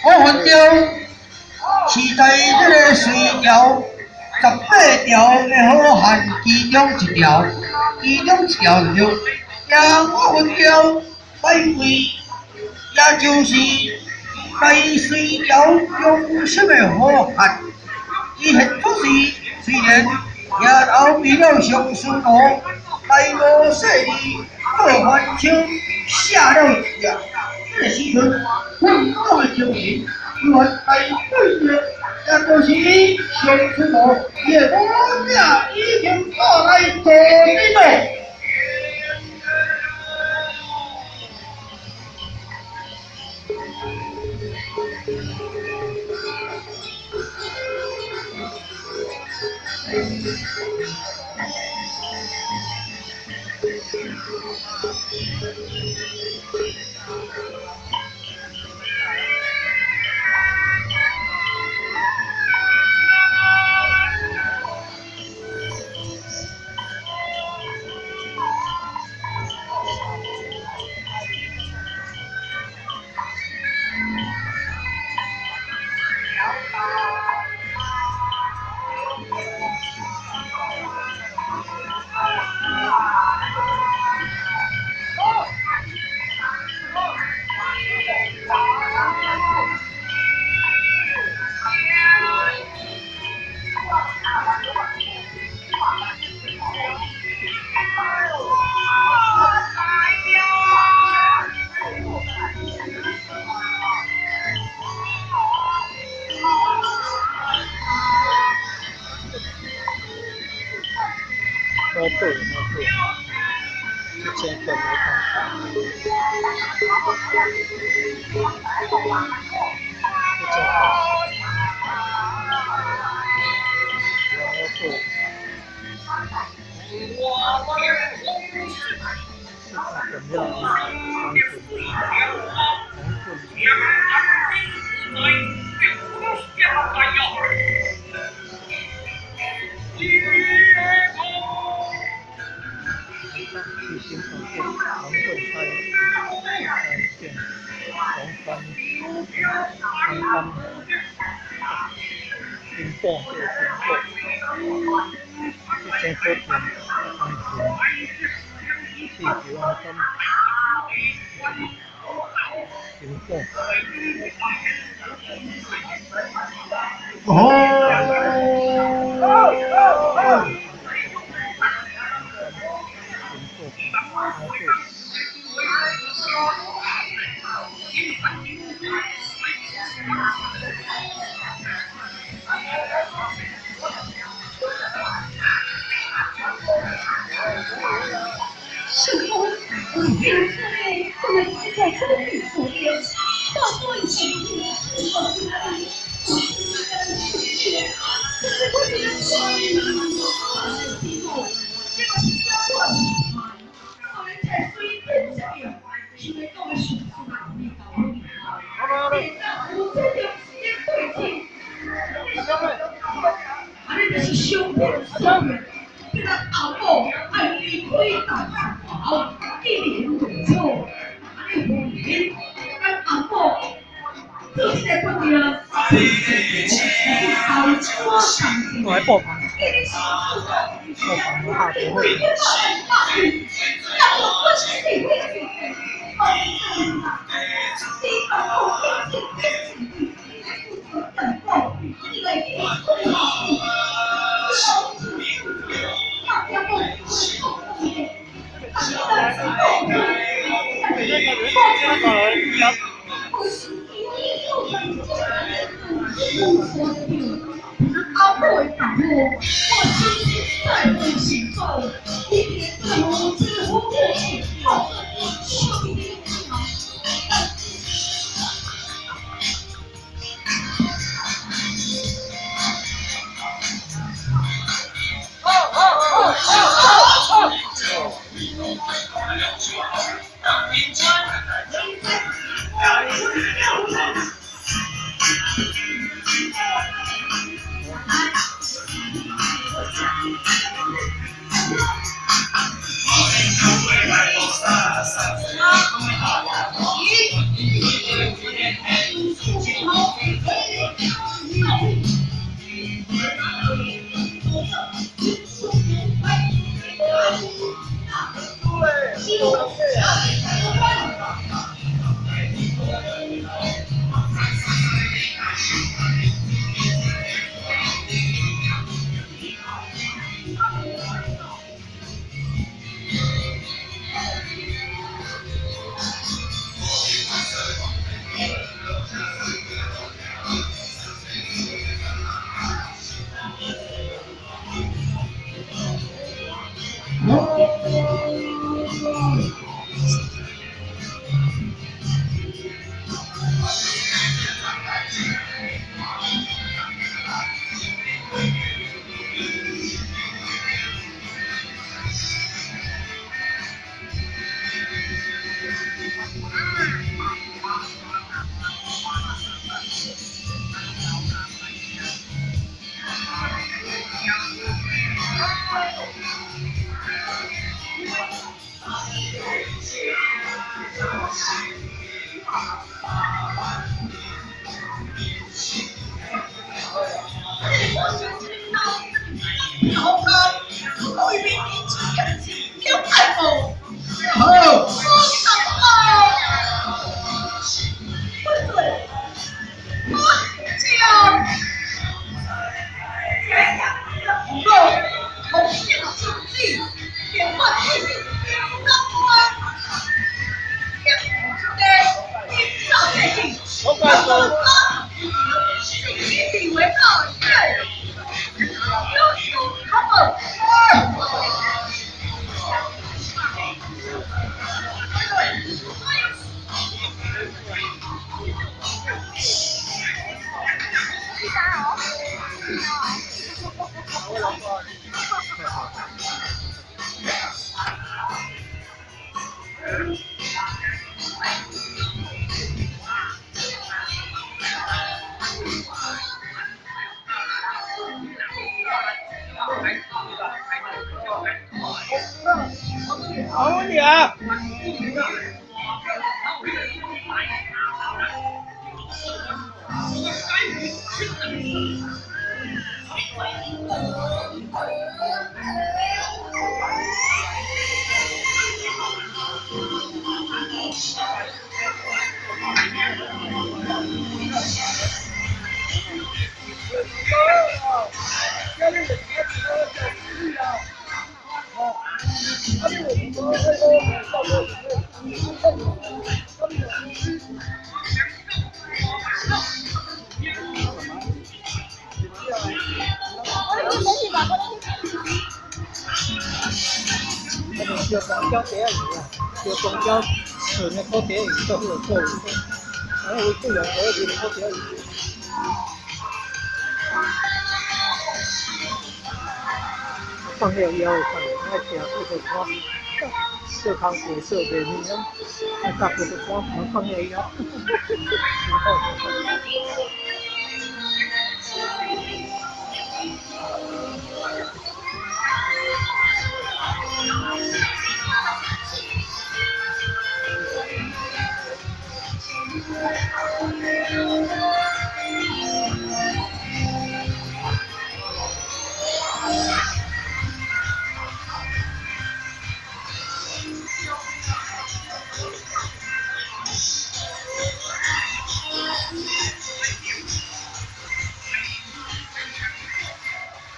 五分钟是在这个隋朝18条的好汉其中一条，其中一条就也五分钟摆位，也就是在隋朝中心的好汉。伊现出时虽然也后变了上司徒，来无势力赵元清写了字啊。这个时阵，奋斗的精神，原来对的，也就是伊上司徒，伊的母子已经过来做阵了。我來報房，報房下不會。好你啊！叫公交第一鱼啊，叫公交纯的烤第一鱼做迄个做鱼，啊，为贵阳嗰边烤第一鱼。放了腰會使，愛行做做趕，做工課做袂呢，愛搭做做趕，毋通放了腰。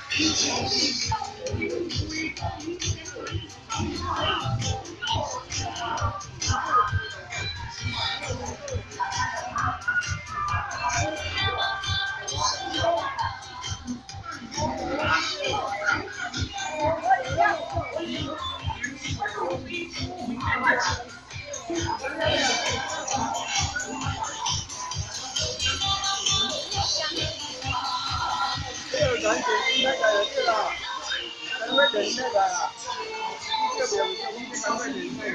真好真好。